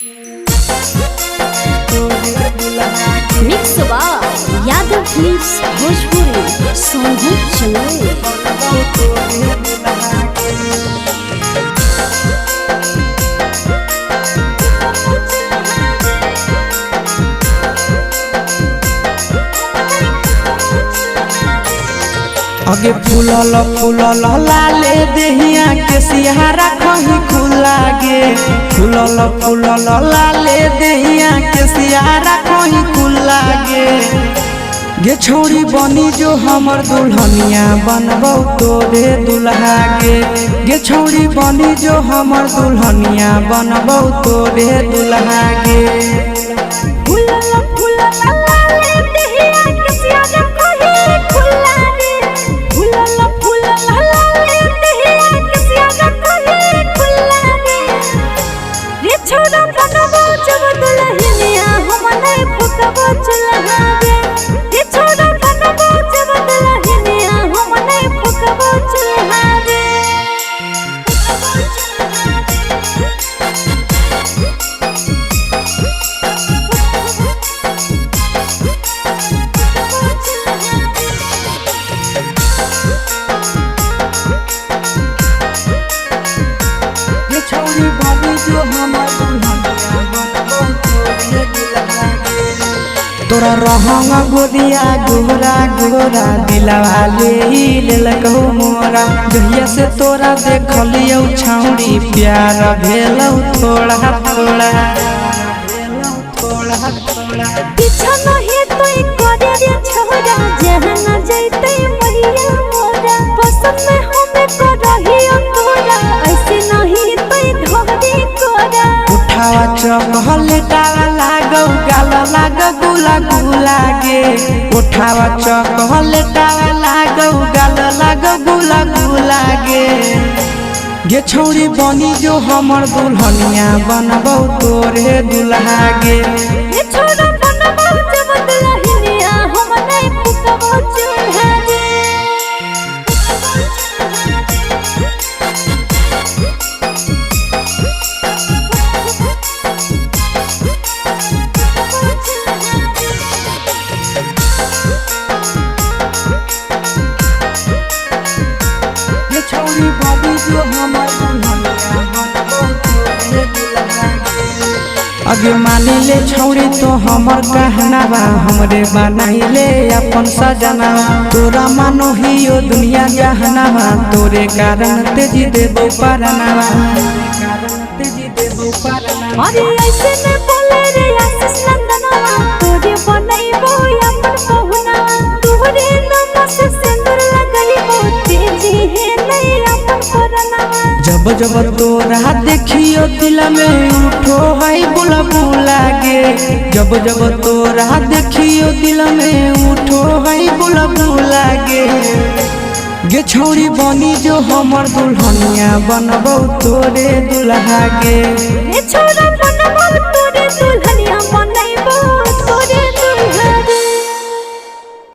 Mix by Yadav films Bhojpuri Sonbhadra Chamoli. अगे फूलल फूलल लाले देहिया के सिहारा कहीं खुला गे। फूलल फूलल लाले देहिया के सिहारा कहीं खुला गे। गे छोरी बनी जो हमर दुल्हनिया बनबौ तोरे दुल्हा गे। गे छोरी बनी जो हमर दुल्हनिया बनबौ तोरे दुल्हा गे। फूलल फूलल लाले देहिया के सिहारा कहीं खुला गे। फूलल फूलल लाले देहिया के सिहारा कहीं खुला गे। रे छोरा बनबौ जब दुल्हनिया हम नहीं फुकबो चूल्हा गे। रे छोरा बनबौ जब दुल्हनिया हम नहीं फुकबो चूल्हा गे। गे छौरी बनी जो हमर दुल्हनिया बनबौ तोरे दुल्हा गे। तोरा रहंग गोरिया गोरा गोरा दिलवा ले लेलकौ मोरा। जहिया से तोरा देखलियौ छौरी प्यार भेलौ थोड़ा थोड़ा। पीछा नहीं तोय करे रे छोरा जहाँ न जैते मैया मोरा। पसंद में हमें करहियो तोरा ऐसे नहीं तोय धरे कोरा। उठावा चॉकलेटावा लागौ गाल लाग गुला गुला गे। उठावा चॉकलेटावा लागौ गाल लाग गुला गुला गे। गे छौरी बनी जो हमर दुल्हनिया बनबौ तोरे दुल्हा गे। रे छोरा बनबौ जब दुल्हनिया हम नहीं फुकबो चूल्हा गे। गे छौरी बनी जो हमर दुल्हनिया बनबौ तोरे दुल्हा गे। अगे मानी ले छौरी तो हमर कहनावा हमरे बनाइले अपन सजनावा। तोरा मानो हियो दुनिया जहनावा तोरे कारण तेजी देबो परनावा। अरे ऐसे न बोले रे आशीष नंदनवा तोरे बनैबो अपन पहुना। तोरे नाम से सिंदूर लगैबो तेजी है नहीं अपन परनावा। जब जब तोरा देखियो दिल में उठो है बुला बुला गे। जब जब तोरा देखियो दिल में उठो है बुला बुला गे। गे छौरी बनी जो हमर दुल्हनिया बनबौ तोरे दुल्हा गे। रे छोरा बनबौ तोरे दुल्हनिया बनैबो